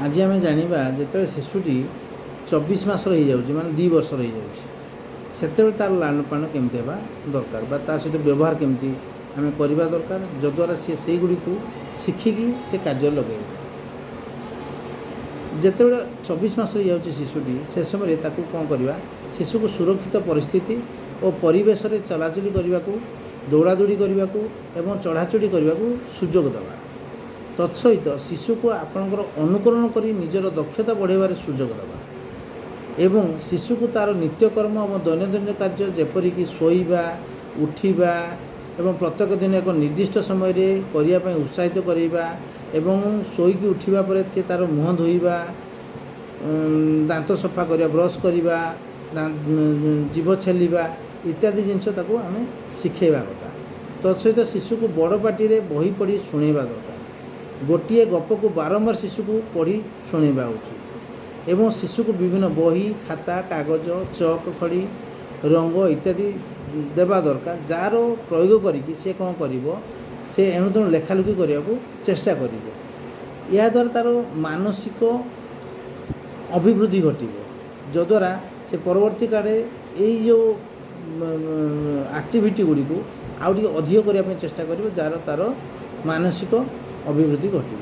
ଆଜି ଆମେ ଜାଣିବା, ଯେତେବେଳେ ଶିଶୁଟି 24 ମାସର ହେଇଯାଉଛି, ମାନେ 2 ବର୍ଷର ହେଇଯାଉଛି, ସେତେବେଳେ ତା'ର ଲାଳନ ପାଳନ କେମିତି ହେବା ଦରକାର ବା ତା ସହିତ ବ୍ୟବହାର କେମିତି ଆମେ କରିବା ଦରକାର, ଯଦ୍ୱାରା ସିଏ ସେଇଗୁଡ଼ିକୁ ଶିଖିକି ସେ କାର୍ଯ୍ୟରେ ଲଗାଇବ। ଯେତେବେଳେ 24 ମାସ ହେଇଯାଉଛି ଶିଶୁଟି, ସେ ସମୟରେ ତାକୁ କ'ଣ କରିବା? ଶିଶୁକୁ ସୁରକ୍ଷିତ ପରିସ୍ଥିତି ଓ ପରିବେଶରେ ଚଲାଚଲି କରିବାକୁ, ଦୌଡ଼ାଦୌଡ଼ି କରିବାକୁ ଏବଂ ଚଢ଼ାଚଢ଼ି କରିବାକୁ ସୁଯୋଗ ଦେବା। ତତ୍ସହିତ ଶିଶୁକୁ ଆପଣଙ୍କର ଅନୁକରଣ କରି ନିଜର ଦକ୍ଷତା ବଢ଼ାଇବାରେ ସୁଯୋଗ ଦେବା ଏବଂ ଶିଶୁକୁ ତା'ର ନିତ୍ୟକର୍ମ ଏବଂ ଦୈନନ୍ଦିନ କାର୍ଯ୍ୟ, ଯେପରିକି ଶୋଇବା, ଉଠିବା ଏବଂ ପ୍ରତ୍ୟେକ ଦିନ ଏକ ନିର୍ଦ୍ଦିଷ୍ଟ ସମୟରେ କରିବା ପାଇଁ ଉତ୍ସାହିତ କରାଇବା ଏବଂ ଶୋଇକି ଉଠିବା ପରେ ସେ ତା'ର ମୁହଁ ଧୋଇବା, ଦାନ୍ତ ସଫା କରିବା, ବ୍ରସ୍ କରିବା, ଜିଭ ଛେଲିବା ଇତ୍ୟାଦି ଜିନିଷ ତାକୁ ଆମେ ଶିଖାଇବା କଥା। ତତ୍ସହିତ ଶିଶୁକୁ ବଡ଼ ପାଟିରେ ବହି ପଢ଼ି ଶୁଣାଇବା ଦରକାର। ଗୋଟିଏ ଗପକୁ ବାରମ୍ବାର ଶିଶୁକୁ ପଢ଼ି ଶୁଣାଇବା ଉଚିତ ଏବଂ ଶିଶୁକୁ ବିଭିନ୍ନ ବହି, ଖାତା, କାଗଜ, ଚକ୍, ଖଡ଼ି, ରଙ୍ଗ ଇତ୍ୟାଦି ଦେବା ଦରକାର, ଯାହାର ପ୍ରୟୋଗ କରିକି ସେ କ'ଣ କରିବ? ସେ ଏଣୁ ତେଣୁ ଲେଖାଲେଖି କରିବାକୁ ଚେଷ୍ଟା କରିବ। ଏହାଦ୍ୱାରା ତା'ର ମାନସିକ ଅଭିବୃଦ୍ଧି ଘଟିବ, ଯଦ୍ୱାରା ସେ ପରବର୍ତ୍ତୀ କାଳରେ ଏଇ ଯେଉଁ ଆକ୍ଟିଭିଟି ଗୁଡ଼ିକୁ ଆଉ ଟିକେ ଅଧିକ କରିବା ପାଇଁ ଚେଷ୍ଟା କରିବ, ଯାହାର ତା'ର ମାନସିକ ଅଭିବୃଦ୍ଧି ଘଟିବ।